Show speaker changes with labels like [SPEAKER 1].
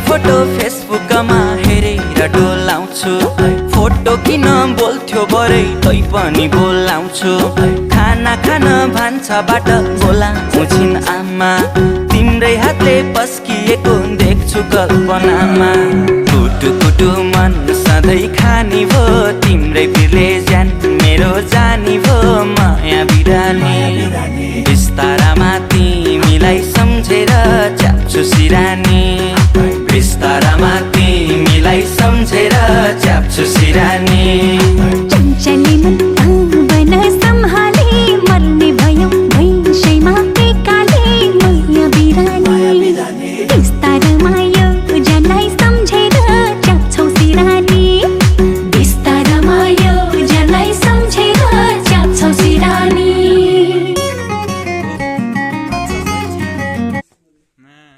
[SPEAKER 1] photo फेसबुकमा हेरेर डोलाउँछु photo किन बोल्थ्यो बरै तै पनि बोलाउँछु खाना खान भान्साबाट बोलाउँछिन् आमा तिम्रै हातले पस्किएको देख्छु कल्पनामा कुटु कुटु मन सधैँ खानी भो तिम्रै पिरले ज्यान मेरो जानी भो माया बिरानी बिस्तारामा तिमीलाई सम्झेर च्याप्छु सिरानी बिस्तारामा तिमीलाई सम्झेर च्याप्छु सिरानी
[SPEAKER 2] चञ्चली मन